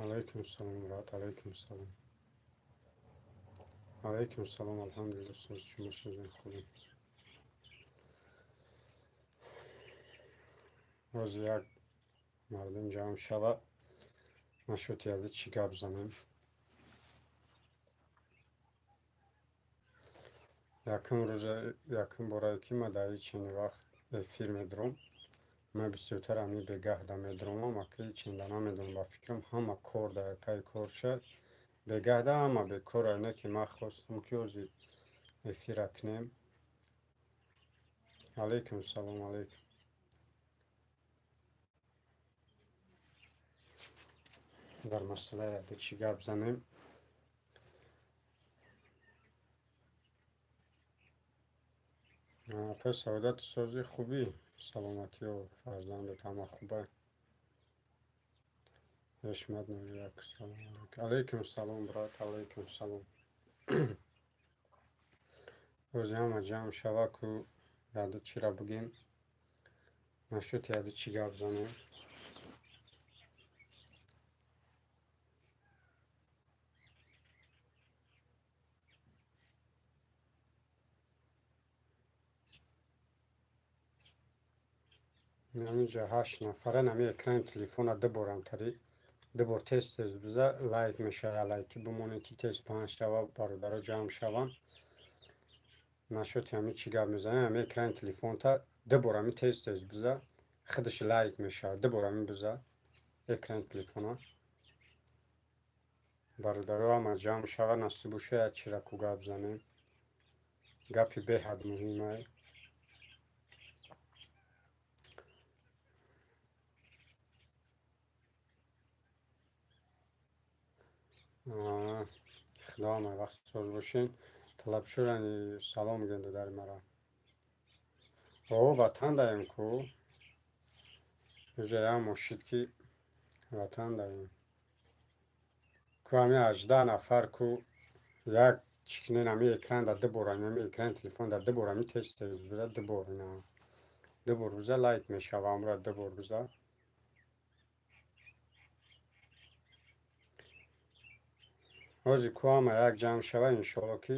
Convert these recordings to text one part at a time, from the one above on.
Алайкум салом, брат, алайкум салом. Алайкум салом, алҳамдулилла, соз шумо созен хубем. Боз як мардум ҷамъ шава, нашуд яде чӣ гап занем. Якум рӯза, якум борае ки ма дар чени вақт эфир медурам, ман бисёртар ами бегаҳда медуромам, ака ченда намедонам, ба фикрам ҳама кор дар пай кор шад. Бегаҳда ҳама бекора, не ки ман хостам ки ози эфира кунем. Алайкум салом, алайкум. Дар масъалаи яде чӣ гап занем. Апай Саодат, сози хубӣ, саломатиё, фарзандат ҳама хуба. Ҳешмат 01, салом алайкум. Алайкум салом, брат, алайкум салом. Ози ҳама ҷамъ шава ку яде чира бигем, нашуд яде чӣ гап занем. Ҳаминҷа 8 нафара, нами экрани телефона ду борам тари, ду бор тез тез биза лайк мешава, лайки бимонед ки тез паҳн шава, бародаро ҷамъ шаванд. Нашуд ҳами чӣ гап мезанем, ҳами экрани телефонта ду бор ҳами тез тез биза, худаш лайк мешава, ду бор ҳами биза экрани телефона. Бародаро ҳама ҷамъ шава, насиб боша як чира ку гап занем. Гапи беҳад муҳимай. Худо ҳама вақт соз бошен. Талабшурани салом гӯем додари мара. О, ватан даем ку. Уже як мошид ки ватан даем. Ку ҳами 18 нафар ку як чикнен ҳами экран да ду бор, ҳами экрани телефон да ду бор ҳами тез тез биза, ду бор ина. Ду бор биза лайк мешава, амра ду бор биза. Ҳозир ку ҳама як ҷамъ шава, иншоалло ки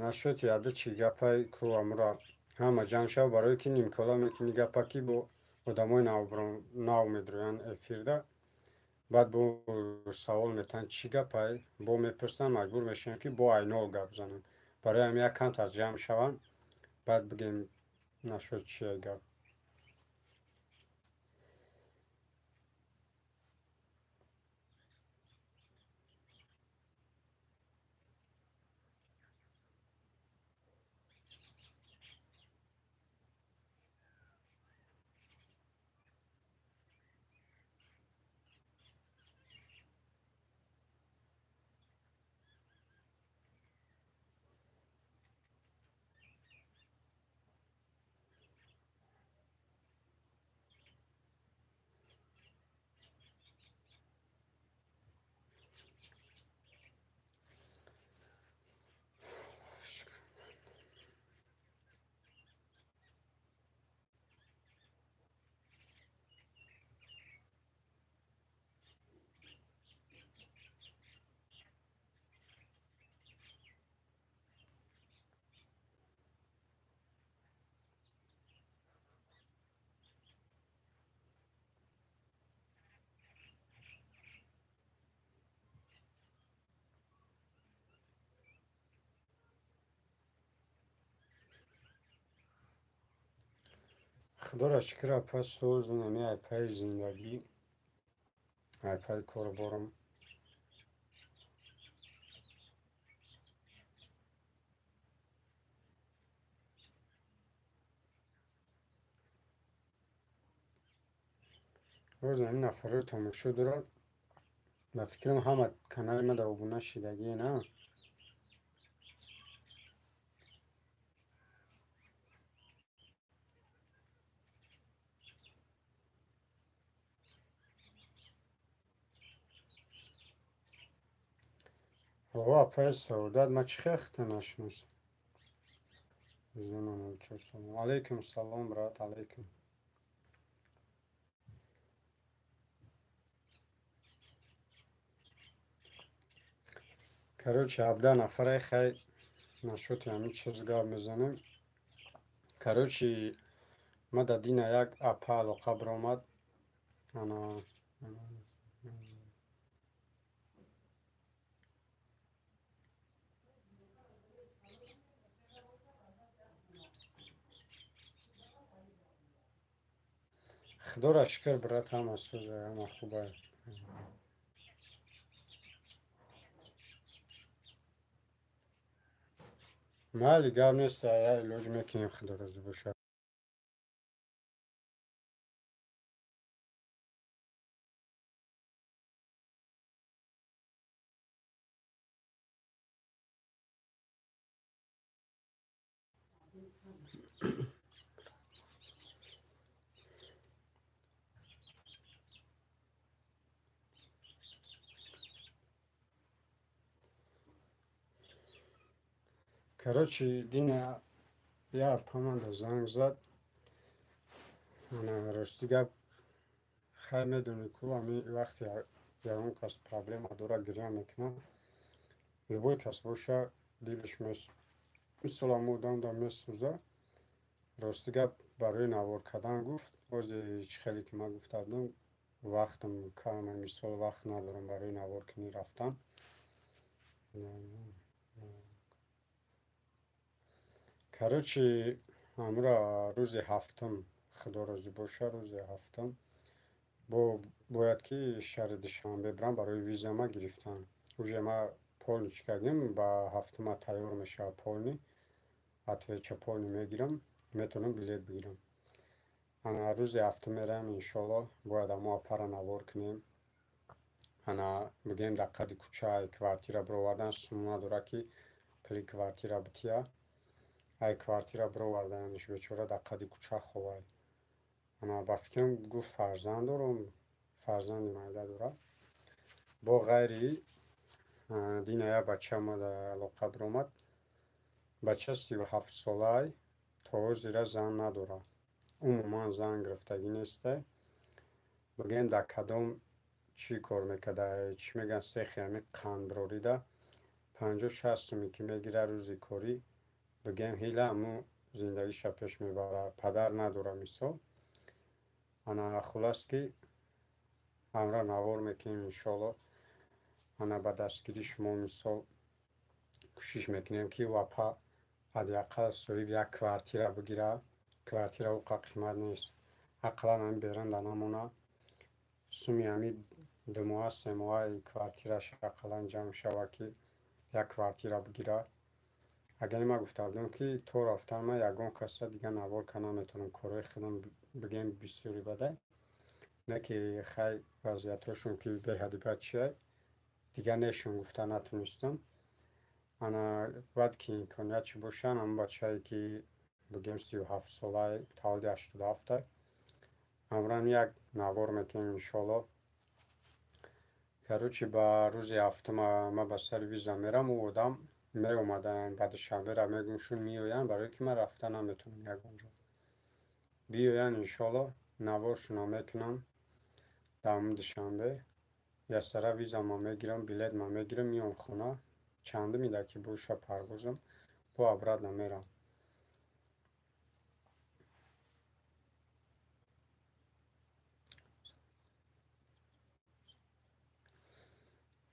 нашуд яде чӣ гапай ку амра ҳама ҷамъ шава, барое ки нимкола мекунӣ гапа ки бо одамои нав медурӯянд эфирда, баъд бо савол метаҳанд чӣ гапай, бо мепурсанд, маҷбур мешавем ки бо айнол гап занем. Барои ҳамин як камтар ҷамъ шаванд, баъд бигем нашуд чия гап. Худоро шукр, апа соз, нами айпаи зиндагӣ, айпаи коруборам. Боз ҳамин нафарҳои тамошо дорад, ба фикрам ҳама канали ма дар обуна шидагие, на? Оғо, апаи Саодат, ман чӣ хел хита нашиносам? Алайкум салом, брат, алайкум. Короче, 17 нафаре, хай, насчёти ҳамин чиз гап мезанем. Короче, ма да дина як апа алоқа биромад. Ана худоро шукр, брат, ҳама сӯза, ҳама хуба. Майли, гап нест, я илоҷ мекунем, худо розӣ бошад. Короче, дина я апамада занг зад. Ана рости гап, хай, медонӣ ку, ами вақте ягон кас проблема дора, гиря мекунад, любой кас боша, дилаш мисол ҳамо одамда месӯза. Рости гап, барои навор кардан гуфт, ози чӣ хеле ки ман гуфта будам, вақтам кам, мисол вақт надорам барои наворкунӣ рафтан. Короче, ҳамура рӯзи ҳафтум, худо розӣ боша, рӯзи ҳафтум бо бояд ки шаҳри Душанбе бирам барои визама гирифтан. Уже ма полный чӣ кардем, ба ҳафтума тайёр мешавад, полный отвеча полный мегирам, метавонам билет бигирам. Ана рӯзи ҳафтум мераем, иншоалло, бояд ҳамо апара навор кунем. Ана бигӯем, дар қади кӯча квартира бировардан, сум надора ки пули квартира бития. Ай квартира бироварданиш, бечора дар қади кӯча ховай. Ана ба фикрам, гуфт, фарзанд дорам, фарзанди майда дорад. Бо ғайри дина як бача омада алоқа биромад. Бача 37-солаай, то ҳозира зан надорад. Умуман зан гирифтагӣ нестай. Бигӯем, дар кадом чӣ кор мекарда, чӣ мегӯянд, сехи ҳами қандбирорида 50-60 суме ки мегирад рӯзи корӣ, бигӯем, ҳила ҳамун зиндагиша пеш мебарад. Падар надорад, мисол. Ана хулас ки ҳамра навор мекунем, иншоалло. Ана ба дастгирии шумо, мисол, кӯшиш мекунем, ки ӯ апа ҳадди ақал соҳиби як квартира бигирад. Квартира ӯ қа қимат нест. Ақаллан ҳамин берунда намонад. Суми ҳамин 2 моҳа, 3 моҳаи квартираш ақаллан ҷамъ шавад, ки як квартира бигирад. Агар ман гуфта будам, ки то рафтан ман ягон каса дигар навор карда наметавонам, корҳои худам, бигӯем, бисёри бадай. Не ки хай, вазъиятҳошон ки беҳади бад чиай, дигар нешон гуфта натонистам. Ана баъд ки имконият чӣ бошанд, ҳамон бачае ки, бигӯем, 37-солаи, таваллуди 87-ай, ҳамроҳам як навор мекунем, иншоалло. Короче, ба рӯзи ҳафтума ман ба сари виза мерам, ӯ одам меомаданд ба Душанбера, мегӯм, шун меоянд, барое ки ман рафта наметавонам ягон ҷо. Биёянд, иншоалло, наворшонро мекунам дар ҳамун Душанбе. Ясара визама мегирам, билетма мегирам, меом хона. Чандумида ки боша парвозам, бо обратно мерам.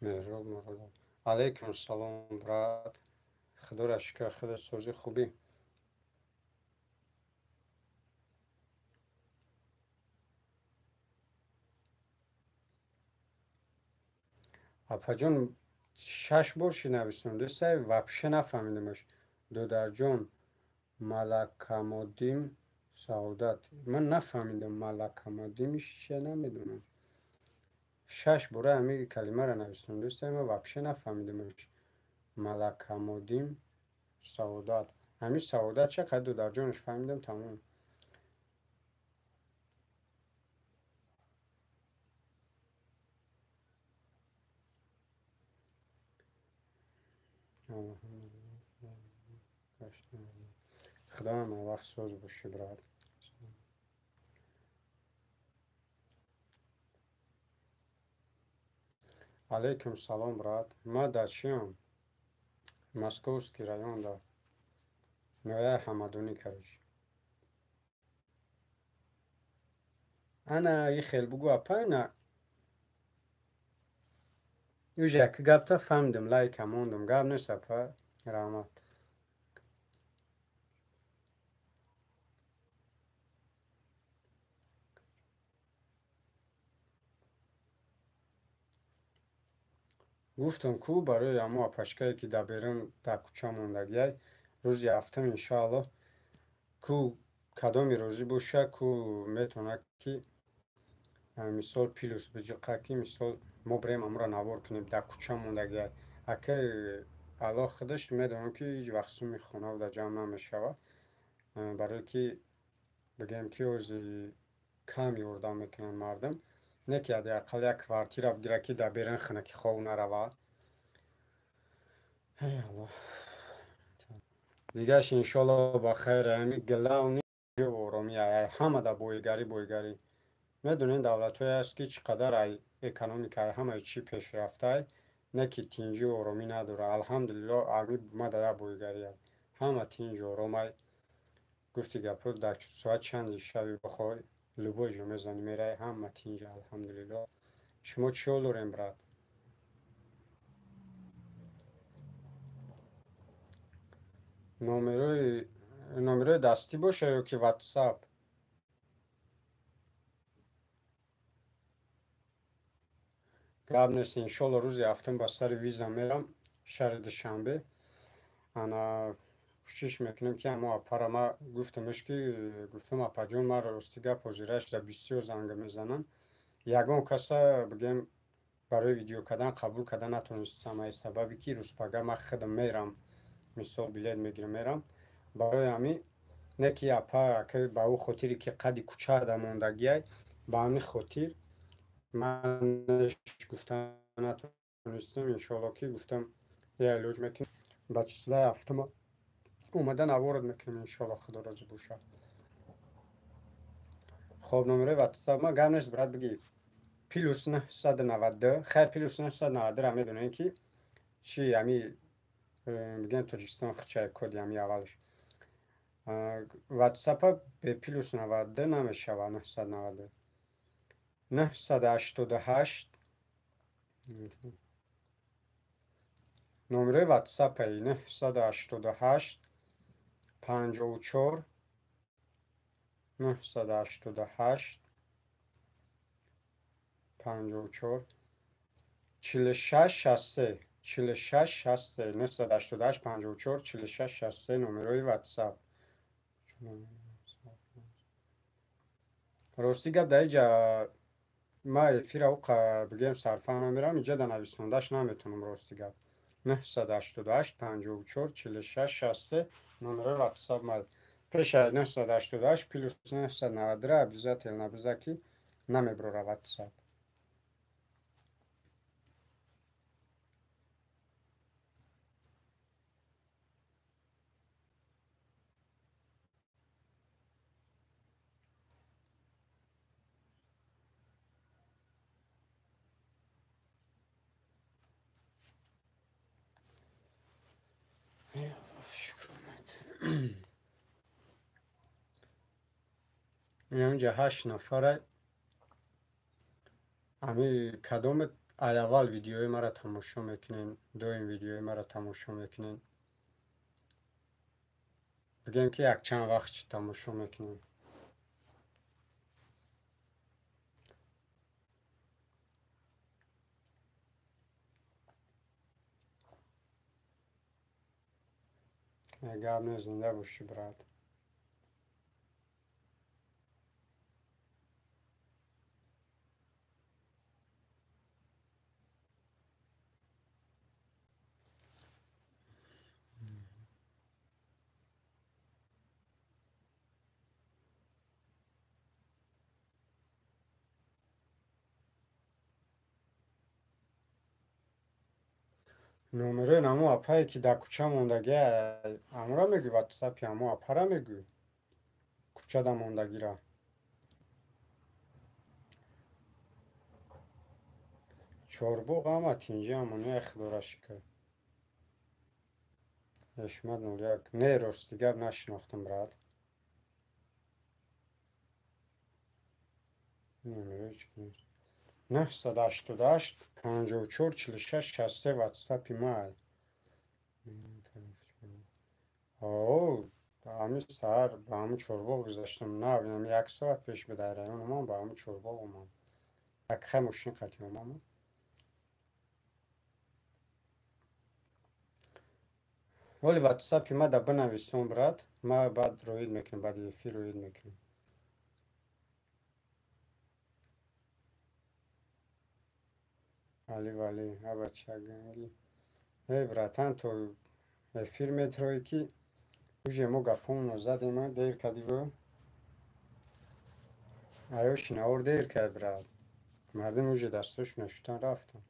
Меҳроб Муродов. Алайкум салом, брат. Худоро шукр, худат созӣ, хубӣ? Апаҷон, шаш бор ши нависондесай, вообще нафаҳмидамаш. Додарҷон, Малакамодим Саодат. Ман нафаҳмидам, Малакамодимиш чия, намедонам. Шаш бора ҳамин калимаро нависондесай, ман вообще нафаҳмидамаш. Малакамодим Саодат. Ҳамин Саодат ча қадр, додарҷонаш фаҳмидам, тамом. Худо ҳама вақт соз бошӣ, брат. Алайкум салом, брат. Ман дар чиам? Московский район да. Ноҳияи Ҳамадонӣ, короче. Ана и хел бугӯ, апа, ина юж як гапта фаҳмидам, лайка мондам. Гап нест, апа, раҳмат. Гуфтам ку барои ҳамо апашкае ки дар берун дар кӯча мондагиай, рӯзи ҳафтум иншоаллоҳ ку кадоми розӣ боша, ку метавонад ки мисол плюс биҷиқа, ки мисол мо бирем амуро навор кунем, дар кӯча мондагиай. Ака Аллоҳ худаш медонам ки ҳеҷ вақт суми хона дар ҷамъ намешавад, барое ки бигӯем ки ози кам ёрдам мекунанд мардум, не ки ҳадди ақал як квартира бигира ки дар берун хинаки хов нарава. Эй Аллоҳ. Дигарш иншоаллоҳ ба хайр. Ҳами главни оромӣ ай ҳама дар боигарӣ боигарӣ. Медонед, давлатҳое ҳаст ки чӣ қадар ай экономика ай ҳамаи чӣ пешрафтай, не ки тинҷу оромӣ надорад. Алҳамдулиллоҳ, ами ма дар як боигарӣ ай. Ҳама тинҷу оромай. Гуфти гапҳо дар соат чанди шаби бихоҳ любой ҷо мезанӣ мерай, ҳама тинҷа, алҳамдулиллоҳ. Шумо чӣ ҳол дорем, брат? Номерои дастӣ боша ё ки ватсап? Гап нест, иншоалло рӯзи ҳафтум ба сари виза мерам шаҳри Душанбе. Ана кӯшиш мекунем ки ҳамо апара ма гуфтамш ки гуфтам апаҷон, ман рости гап ҳозираш дар бисёр занг мезананд. Ягон каса бигем барои видео кардан қабул карда натонистам, ай сабаби ки рӯзпага ман худам мерам, мисол билет мегирам мерам. Барои ҳамин не ки апа ба ӯ хотире ки қадди кӯча мондагиай, ба ҳамин хотир ман гуфта натонистам. Иншоалло ки гуфтам я илоҷ мекунем, ба числаи ҳафтума омада наворд мекунем, иншоалло, худо розӣ бошад. Хоб, номерои ватсап ма гап нест, брат, бигӣ. Плюс 992. Хайр, плюс 992-ра медонем ки чи ҳами бигем Тоҷикистон хичай коди ҳами аввалш. Ватсапа бе плюс 92 намешава. 992 988 номерои ватсапаи 988 54 988 54 46 63 46 63 988 54 46 63 номерои ватсап. Рости гап, дар иҷа ма эфира уқа бигем сарфа намерам, иҷа да нависондаш наметонам, рости гап. 988 54 46 63 номерои ватсап ма. Пеша 988 плюс 992 обязательно биза ки намеброра ватсап. Инҷа ҳашт нафара. Ами кадоме ай аввал видеои маро тамошо мекунен, доим видеои маро тамошо мекунен, бигем ки якчанд вақт чи тамошо мекунем. Гап нест, зинда бошӣ, брат. Номерои намо апае ки дар кӯча мондагия, амура мегӯй, ватсапи амо апара мегӯй, кӯчада мондагира. Чорбоғ ҳама тинҷи амония, худора шукр. Ҳешмат 01. Не, рости гап нашинохтам, брат. 988 54 46 63 ватсапи май. О, ҳамин саҳар ба ҳамун чорбоғ гузаштам. На, як соат пеш ба дар район омам, ба ҳамун чорбоғ омам. Як хай мошин қатӣ омам. Ҳоли ватсапи ма да бинависон, брат. Ма баъд роид мекунам, баъди эфир роид мекунам. Али вали, абачаганги. Эй, братан, то эфир метрои ки уже мо гапҳомонро задем, дер кардӣ бо? Аёши навор дер кард, брат. Мардум уже дастошона шуштан рафтанд.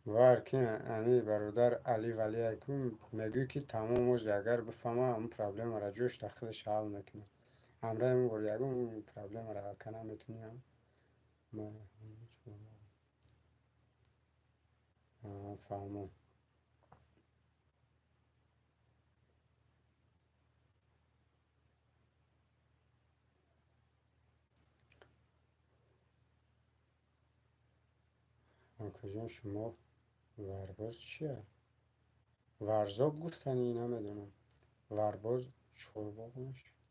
Бовар ки ани бародар Али Валие ку мегӯй ки тамом ози агар бифаҳма ҳамун проблемаро ҷош дар худаш ҳал мекунад. Ҳамраҳи мо бор ягон проблемаро ҳал карда наметонӣ. Фаҳмом. Акаҷон, шумо Варбоз чия? Варзоб гуфтанӣ намедонам. Варбоз чорбоғ мешавад.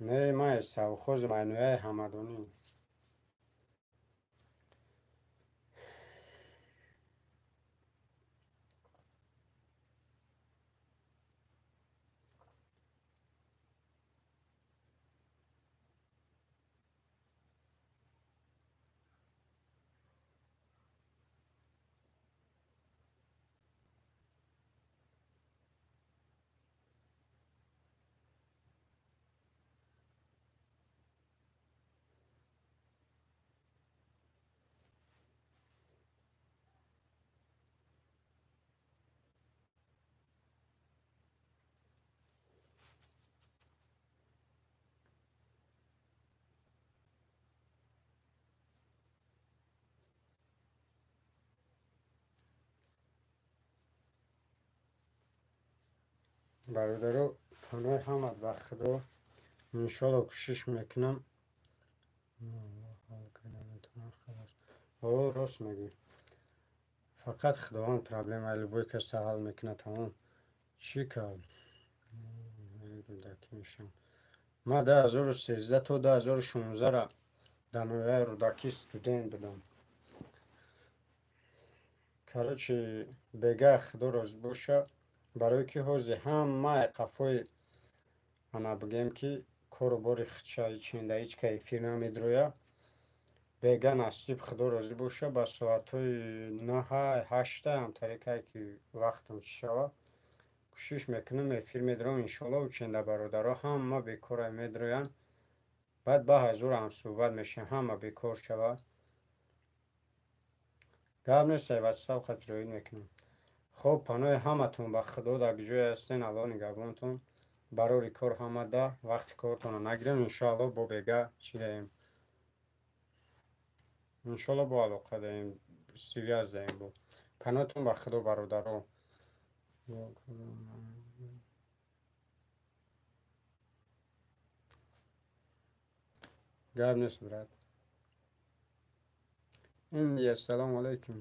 Не, ман совхози майнояи Ҳамадонӣ. Бародаро, паноҳи ҳамат ба Худо. Иншолло кӯшиш мекунам. О, рост мегӯӣ. Фақат Худованд проблемаи любой каса ҳал мекунад, тамом. Чӣ кард? Рӯдакӣ мешавам. Ман 2013 то 2016-ра дар ноҳияи Рӯдакӣ студент будам. Короче, бегаҳ Худо розӣ боша, барое ки ҳозир ҳамаи қафои ана бигем ки кору бори худша ҳичинда ҳеҷ ка эфир намедроя. Бега насиб Худо розӣ боша, ба соатҳои 9-8 ҳамтарикае ки вақтам чӣ шава, кӯшиш мекунам эфир медроям. Иншоалло ученда бародаро ҳама бекора медроянд. Баъд ба ҳазур ҳамсӯҳбат мешавем, ҳама бекор шава. Гап нест, ватсап хатироид мекунам. Хоб, паноҳи ҳаматон ба Худо, дар ҷое ҳастен, Аллоҳ нигаҳбонтон. Барори кор ҳамада, вақти кортонро нагирем, иншоалло бо бега чӣ даем. Иншоалло бо алоқа даем, связ даем бо. Паноҳтон ба Худо, бародаро. Гап нест, брат. Индия, салому алайкум.